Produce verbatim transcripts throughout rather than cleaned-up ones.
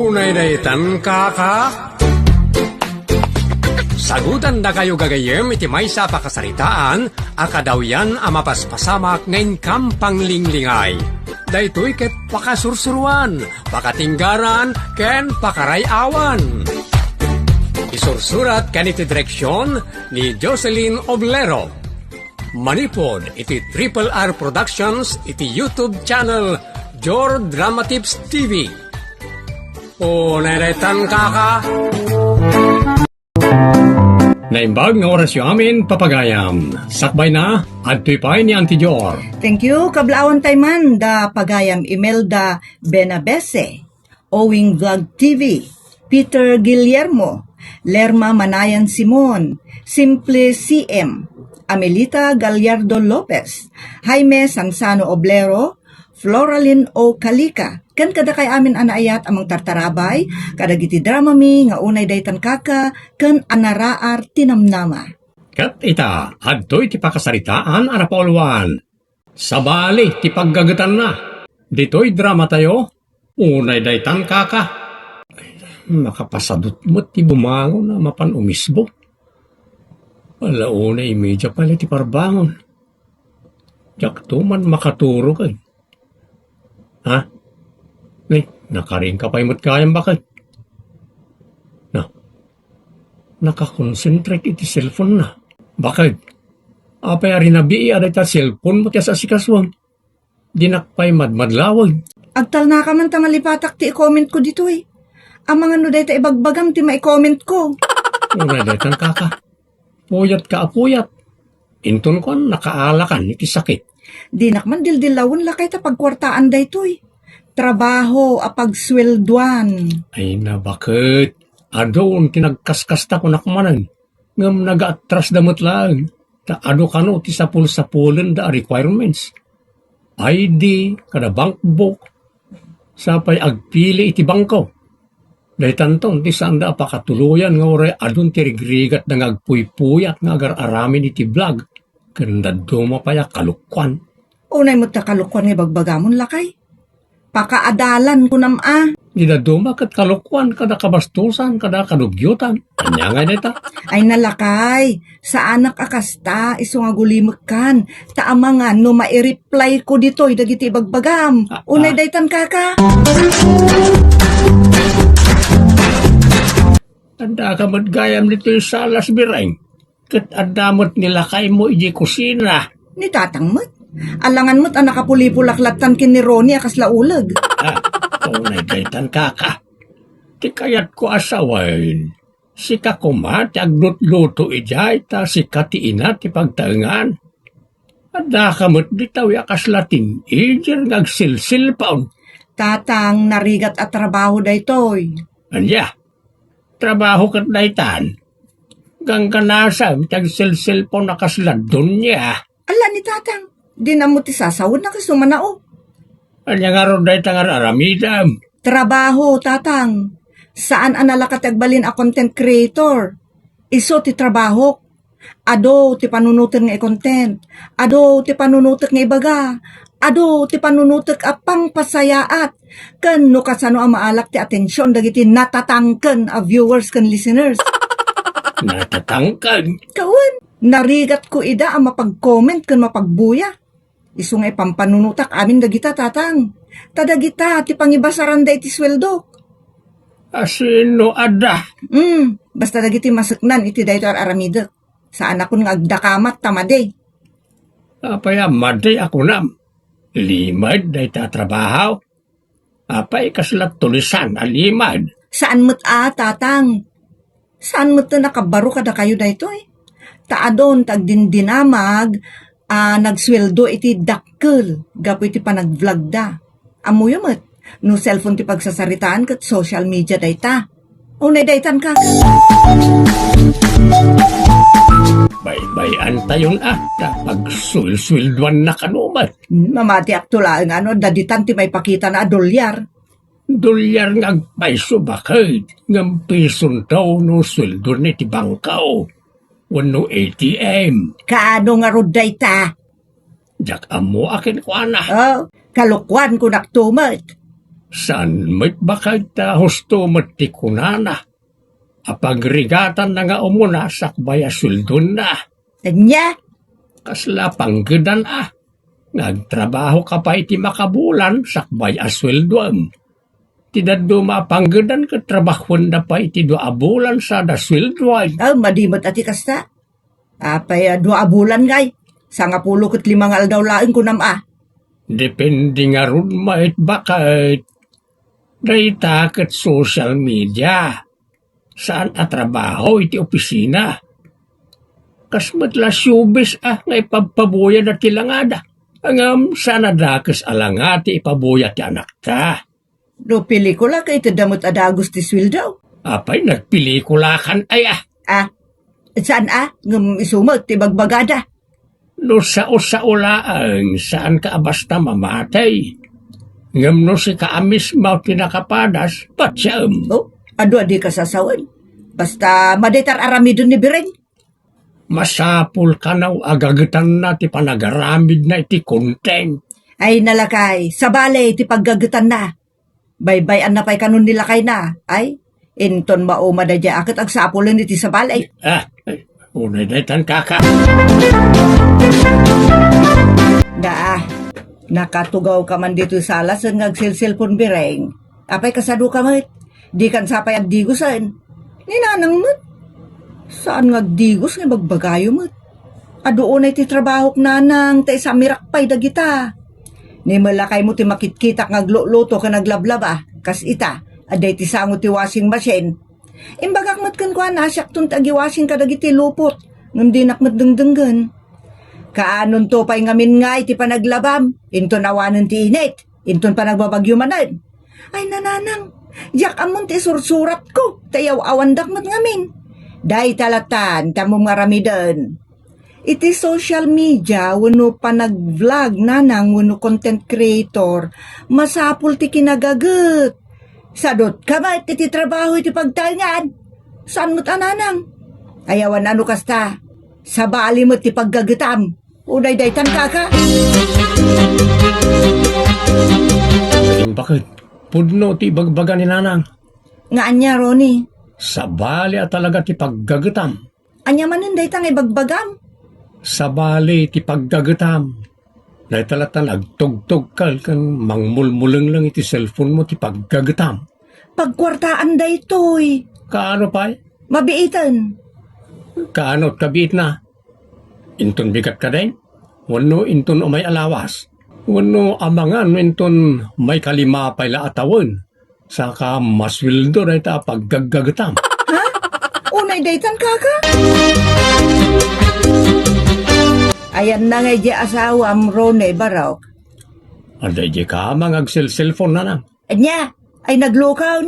Unay daytan, kaka? Sagutandakayo gagayyem iti maysa a pakasaritaan a kadawyan a mapaspasamak nga inkam panglinglingay. Daytoy ket pakasursuruan, pakatinggaran, ken pakaray-awan. Isursurat ken iti direksyon ni Jocelyn Oblero. Manipud iti Triple R Productions iti YouTube channel Jor Drama Tips T V. Unay daytan, kaka? Naimbag nga orasyo amin, papagayam. Sakbay na, adtoy pay ni Auntie Jor. Thank you. Kablaawan tay man da pagayam Imelda Benabese, Owing Vlog T V, Peter Guillermo, Lerma Manayan Simon, Simple C M, Amelita Gallardo Lopez, Jaime Sansano Oblero, Floralin O. Calica, ken kadakay amin a naayat a mangtartarabay kadagiti dramami nga unay daytan, kaka, ken a naraar ti namnama. Ket ita, adtoy ti pakasaritaan a napauluan. Sabali ti paggagetanna. Ditoy dramatayo, unay daytan, kaka. Makapasadut met ti bumangon a mapan umisbo. Ala una y media pay ti parbangon. Diak to man makaturog, ay. Ha? Ni, nakaringka pay met gayam, bakit? Na, nakakonsentrate iti cellphone na. Bakit? Apay a rinabii a dayta cellphone mo ti as-asikasuam? Dinak pay madmadlawag. Agtalnaka man ta malipatak ti i-comment ko ditoy. Amangan no dayta ibagbagam ti mai-comment ko. Unay daytan, kaka. Puyat ka a puyat. Inton kuan, nakaalakan iti sakit. Dinak man dildillawen, lakay, ta pagkuartaan daytoy. Trabaho a pagsueldoan. Ay, nabaket. Adun ti nagkaskasta kunak manen. Ngem nagaattrasda met laeng, ta adu kano ti sapul-sapulenda a requirements. I D, kada bank book, sapay agpili iti bangko. Daytanton ti saanda a pakatuloyan nga uray adun ti rigrigatda nga agpuypuyat nga agar-aramin iti vlog, ken dadduma pay a kalokuan. Unay met ta kalokuan nga ibagbagamon, lakay. Pakaadalan, kunam a. Ni dadduma ket kalokuan, kada kabastosan, kada kadugyotan. Ania ngay dayta? Ay, nalakay. Saanak a kasta, isu nga gulimekkan. Ta amangan no mai-reply ko ditoy dagiti ibagbagam. Ah, unay ah. Daytan, kaka. Adda ka met gayam ditoy salas, Bireng. Ket adda met ni lakaymo idiay kusina. Ni tatang met. Alangan met a nakapulipulak lattan ken ni Ronnie a kasla uleg. Ah, unay daytan, kaka. Ti kayatko a sawen, sika koma ti aglutluto idiay ta sika ti ina ti pagtaengan. Adda ka met dita a kasla teenager nga agsilsilpon. Tatang, narigat a trabaho daytoy. Ania? Trabaho ket daytan. Gangganasam ti agselselpon a kasla Donya. Ala ni tatang, dinammo ti sasawen a kas umanao. Ania ngarud dayta nga ar-aramidem? Trabaho, tatang. Saan a nalaka ti agbalin a content creator. Isu ti trabahok. Adu ti panunoten nga i-content. Adu ti panunotek nga ibaga. Adu ti panunotek a pangpasayaat. Ken no kasano a maalak ti atension dagiti natatangken a viewers ken listeners. Natatangken? Kawen, narigatko ida a mapag-comment ken mapagbuya. Isu nga ipampanunotak amin dagita, tatang. Ta dagita ti pangibasaranda iti sueldok. Asino adda? Hmm, basta dagiti maseknan iti daytoy ar-aramidek. Saanakon nga agdakamat ta madi. Apay a madi a kunam? Limed dayta a trabaho? Apay kasla tulisan a limed? Saan met a, tatang. Saan met a nakabaro kadakayo daytoy? Ta adun ti agdindinamag a nagsueldo iti dakkel gapu iti panagvlogda. Ammoyo met, no cellphone ti pagsasaritaan ket social media dayta. Unay daytan ka. Baybay-antayon a, ta pagsuelsueldoanna kano met. Hmm, mamatiakto laeng a no adda ditan ti maipakitana a dolyar. Dolyar nga agpayso baket, ngem pisonto no sueldona iti bangko wenno A T M. Kaano ngarud dayta? Diak ammo a kenkuana. Oh, kalokuan kunakto met. Saan met baket ta husto met ti kunana a pagrigatanna nga umuna sakbay a sueldoenna. Ania? Kasla panggedan a, nga agtrabaho ka pay iti makabulan sakbay a sueldoem. Ti dadduma a panggedan ket trabahuenda pay iti dua a bulan sada sueldoen. Ah, madi met a ti kasta. Apay a dua a bulan ngay? Sangapulo ket lima nga aldaw laeng kunam a. Depende ngarud met baket. Dayta ket social media. Saan a trabaho iti opisina. Kas met la showbiz a nga ipabpabuya da ti langada. Ngem saan a dakes a langa ti ipabuya ti anakta. No pelikula ket itedda met a dagus ti sueldo. Apay, nagpelikulakan aya? Ah, saan a? Ngem isu met ti bagbagada. No sao-sao laeng, saanka a basta mamatey. Ngem no sika a mismo ti nakapadas, patiaem. Oh, adu a dika sasawen. Basta madi ti ar-aramiden ni Bireng. Masapul kano a gagetanna ti panagaramidna iti content. Ay, nalakay, sabali ti paggagetanna. Baybay-anna pay kanon ni lakayna. Ay, inton mauma daydiay a ket agsapulen iti sabali. Ah, ay, unay daytan, kaka. Daa, nakatugawka man ditoy sala sen nga agselselpon, Bireng. Apay, kasadoka met? Dikan sa pay agdigosen. Ni Nanang met. Saan nga agdigos nga ibagbagayo met. Adu unay ti trabahok, Nanang, ta isamirak pay dagita. Ni lakaymo ti makitkitak nga agluluto ken aglablaba, kas ita, adda iti sango ti washing machine. Imbagak met kenkuana a siakton ti agiwashing kadagiti lupot, ngem dinak met dengdenggen. Kaanonto pay ngamin nga iti panaglabam, inton awanen ti init, inton panagbabagyo manen. Ay, Nanang, diak ammon ti isursuratko, ta yaw-awandak met ngamin. Dayta lattan, ti ammom nga aramiden. Iti social media wenno panag-vlog, Nanang, wenno content creator, masapul ti kinagaget. Sadutka met iti trabaho iti pagtaengan. Saan met a, Nanang? Ay, awan a no kasta. Sabali met ti paggagetam. Unay daytan, kaka. Baket, pudno ti ibagbaga ni Nanang. Nga ania, Ronnie? Sabali a talaga ti paggagetam. Ania manen dayta nga ibagbagam? Sabali ti paggagetam. Dayta latta nga agtugtugka ken mangmulmulengleng iti cellphone mo ti paggagetam. Pagkuartaan daytoy. Kaano pay? Mabiiten. Kaano ti kabiitna? Inton bigat ka din? Wenno inton umay a lawas? Wenno amangan no inton maikalima pay la a tawen? Saka masueldo dayta a paggaggagetam. Ha? Unay daytan, kaka? Ayanna nga idiay asawam, Ronnie, barok. Adda idiay kama nga agselselpon, Nanang. Ania? Ay, naglukaw?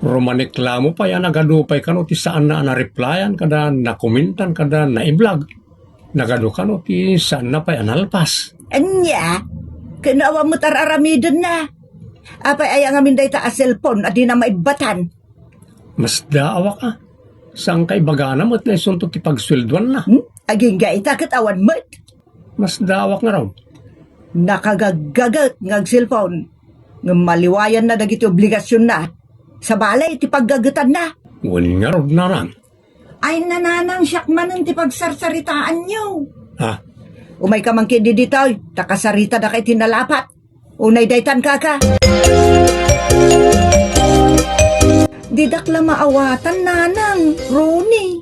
Rumaniklamo pay a nagadu pay kano ti saanna a nareplyan kada nakomentan kada naiblag. Nagadu kano ti saanna pay a nalpas. Ania? Ken awan met ar-aramidenna. Apay aya ngamin dayta a cellphone a dina maibbatan? Masdaawak a. Saan ka ibagana met nga isunto ti pagsueldoanna? Hmm? Agingga ita ket awan met. Masdaawak ngarud. Nakagaggaget nga agcellphone. Ngem maliwayanna dagiti obligasionna. Sabali ti paggagetanna. Wen ngarud, Nanang. Ay, Nanang, siak manen ti pagsarsaritaanyo. Ha? Umayka man ketdi ditoy, ta kasaritadaka iti nalapat. Unay daytan, kaka. Didak la maawatan, Nanang, Ronnie.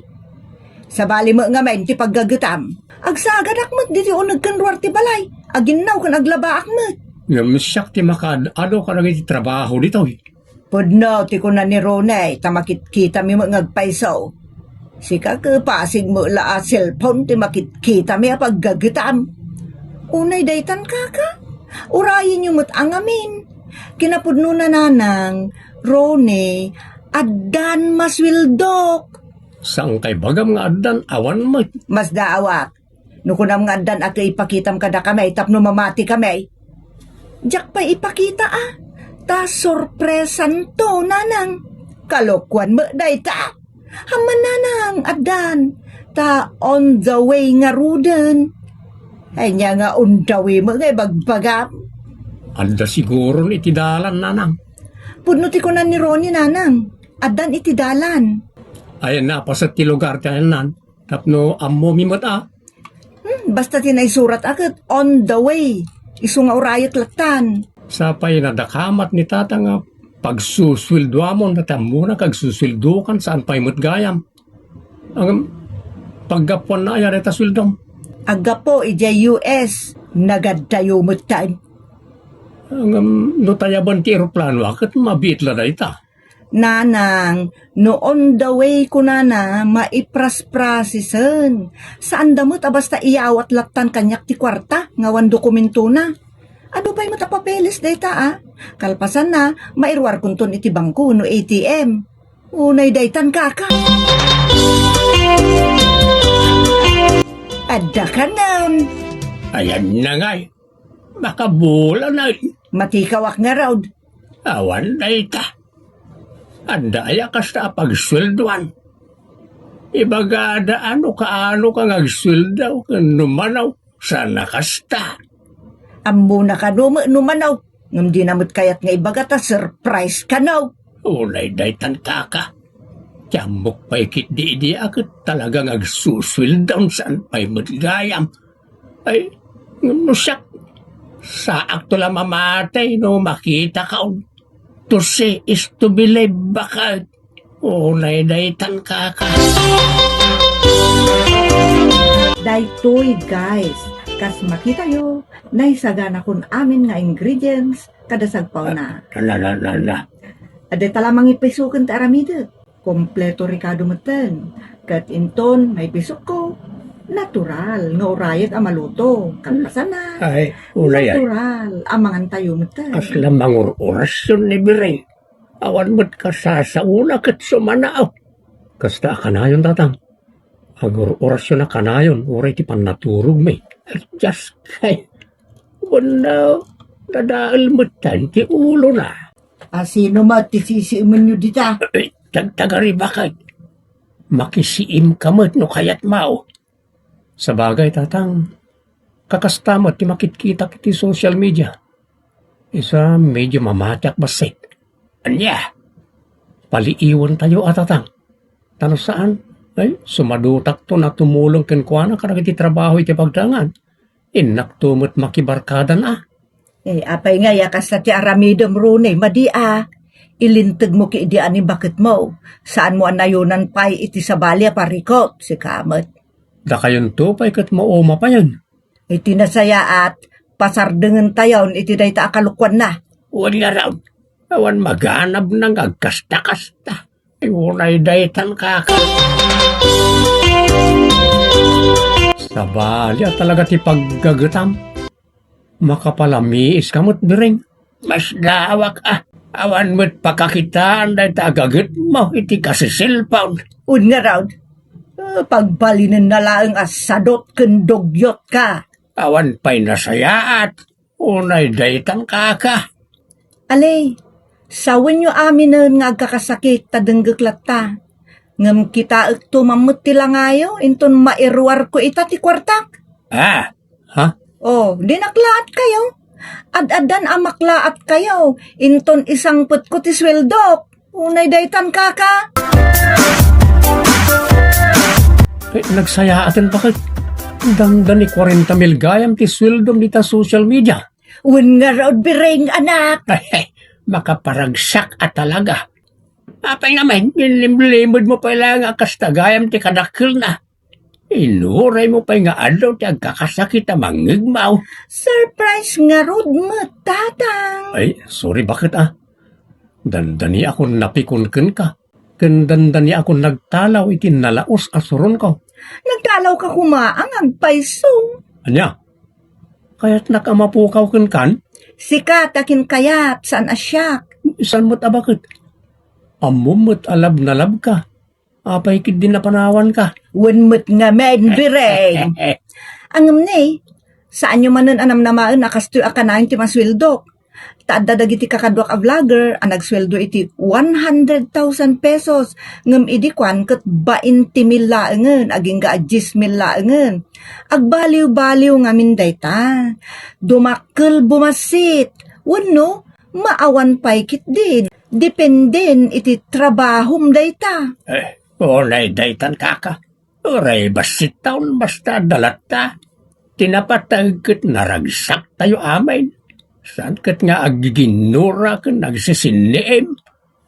Sabali met ngamin ti paggagetam. Agsagadak met ditoy uneg ken ruar ti balay. Aginnaw ken aglabaak met. Ngem siak ti makaad-ado kadagiti trabaho ditoy. Pudno ti kuna ni Ronnie, ta makitkitami met nga agpayso. Sika ket pasig met la a cellphone ti makitkitami a paggagetam. Unay daytan, kaka. Urayenyo met a ngamin. Kinapudnona, Nanang, Ronnie, addan masueldok. Saan ka ibagam nga addan, awan met. Masdaawak. No kunam nga addan a ket ipakitam kadakami tapno mamatikami. Diak pay ipakita a. Ta sorpresanto, Nanang. Kalokuan met dayta. Amman, Nanang, addan. Ta on the way ngaruden. Ania nga on the way met nga ibagbagam? Adda siguron iti dalan, Nanang. Pudno ti kunan ni Ronnie, nanang. Addan iti dalan. Ayan na, paset ti lugar ti ayannan. Tapno ammomi met a. Hmm, basta ti naisurat a ket on the way. Isu nga urayek lattan. Sapay nadakamat ni tata nga pagsusueldoamon, ta ammona nga agsusueldokan, saan pay met gayam. Ngem, paggapuanna aya dayta sueldom? Aggapu idiay U S, nagaddayo metten. Ngem, no tayaben ti eroplano a ket mabiit la dayta. Nanang, no on the way kunana, maiprasprasisen. Saanda met a basta iyawat lattan kaniak ti kuarta nga awan dokumentona. Adu pay met a papeles dayta a. Kalpasanna, mairuarkonton iti bangko no A T M. Unay daytan, kaka. Adda kanan. Ayan na ngay. Makabulan ay. Matikawak ngarud. Awan dayta. Adda aya kasta a pagsueldoan? Ibagada a no kaano ka nga agsueldo ken numanaw, saan a kasta. Ammona kano met numanaw, ngem dina met kayat nga ibaga ta surprise kano. Unay daytan, kaka. Ti ammok pay ketdi idi a ket talaga nga agsusueldon, saan pay met gayam. Ay, no siak, saakto la mamatay no makitakaon. To see is to believe, baket. Unay daytan, kaka. Daytoy, guys, kas makitayo, naisaganakon amin nga ingredients kada sagpawna. Na, na, na, na. Adda ta la mangipisuken ti aramidek. Kompleto rekado metten. Ket inton maipisukko, natural nga urayek a maluto. Kalpasanna, ay, unay ay. Natural a mangantayo metten. Kasla mangur-orasyon ni Biring. Awan met kasasaona ket sumanao. Kasta a kanayon, tatang. Agur-orasyon a kanayon, uray ti pannaturogmi. Ay, Diyos kay. Wenno, nadael metten ti ulona. A sino met ti sisiimenyo dita? Ay, tagtagari, baket. Makisiimka met no kayatmo. Sabagay, tatang, kakasta met ti makitkitak iti social media. Isu a medyo mamatiak bassit. Ania? Paliiwentayo a, tatang. Ta no saan, ay, sumadutakto a tumulong kenkuana kadagiti trabaho iti pagdangan. Innakto met makibarkadan a. Eh, apay ngay a kasta ti aramidem, Ronnie, madi a. Ilintegmo ketdi a ni baketmo. Saanmo a nayonan pay iti sabali a parikut, sika met. Dakayonto pay ket mauma payen. Iti nasayaat, pasardengentayon iti dayta a kalokuanna. Wen ngarud, awan maganabna nga agkasta-kasta. Ay, unay daytan, kaka. Sabali a talaga ti paggagetam. Makapalamiiska met, Biring. Masdaawak a. Awan met pakakitaan dayta a gagetmo iti kasiselpon. Wen ngarud, eh, pagbalinenna laeng a sadut ken dugyot ka. Awan pay nasayaat. Unay daytan, kaka. Ali, sawenyo aminen nga agkakasakit ta denggek latta. Ngem kitaekto man met ti langayo inton mairuarko ita ti kuartak. Ah, ha? Oh, di naklaatkayo. Ad-addan a maklaatkayo inton isangpetko ti sueldok. Unay daytan, kaka. Eh, nagsayaaten, baket. Dandani kwarenta mil gayam ti sueldom dita social media. Wen ngarud, Biring, anak. Makaparagsak a talaga. Apay ngamin, linlimlimedmo pay laeng a kasta gayam ti kadakkelna. Inuraymo pay nga addaw ti agkakasakit a mangngegmaw. Surprise ngarud met, tatang. Ay, sorry, baket a. Dandaniakon napikon kenka, ken dandaniakon nagtalaw iti nalaus a suronko. Nagtalawka koma nga agpayso. Ania? Kayatnak a mapukaw kenkan? Sika ti akin kayat, saan a siak. Saan met a baket? Ammom met a love na love ka. Apay ketdi napanawanka? Wen met ngamin, Biring. Ngem ni, saanyo manen a namnamaen a kastoy a kanayon ti masueldok. Ta adda dagiti kakaduak a vlogger a nagsueldo iti one hundred thousand pesos, ngem idi kuan ket bainte mil laengen, agingga a dies mil laengen. Agbaliw-baliw ngamin dayta. Dumakkel bumassit. Wenno, maawan pay ketdi. Dependen iti trabahom dayta. Eh, unay daytan, kaka. Uray bassit taon basta adda latta. Ti napateg ket naragsak tayo amin. Saan ket nga aggiginnura ken agsisinniim?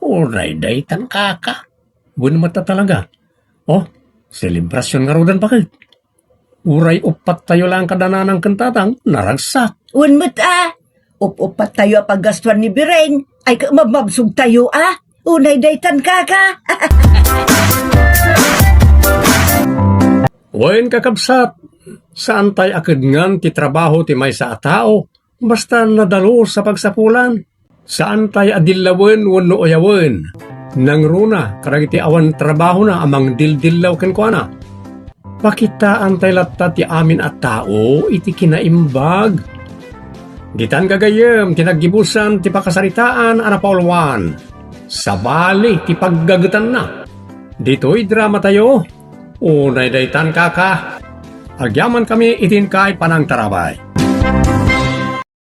Uray daytan, kaka. Wen met a talaga. Oh, selebrasyon ngaruden, baket. Uray uppat tayo lang kada nanang ken tatang, naragsak. Wen met a, up-uppat tayo a paggastuan ni Biren, ay ka mabmabsog tayo a. Unay daytan, kaka. Wen, kakabsat, saan tay a kedngan ti trabaho ti maysa a tao, basta nadalus a pagsapulan. Saan tay a dillawen wenno uyawen. Nangruna kadagiti awan trabahona a mangdildillaw kenkuana. Pakitaan tay latta ti amin a tao iti kinaimbag. Ditan gagayyem ti naggibusan ti pakasaritaan a napauluan. Sabali ti paggagetanna. Ditoy drama tayo, unay daytan, kaka. Agyamankami iti inkay panangtarabay.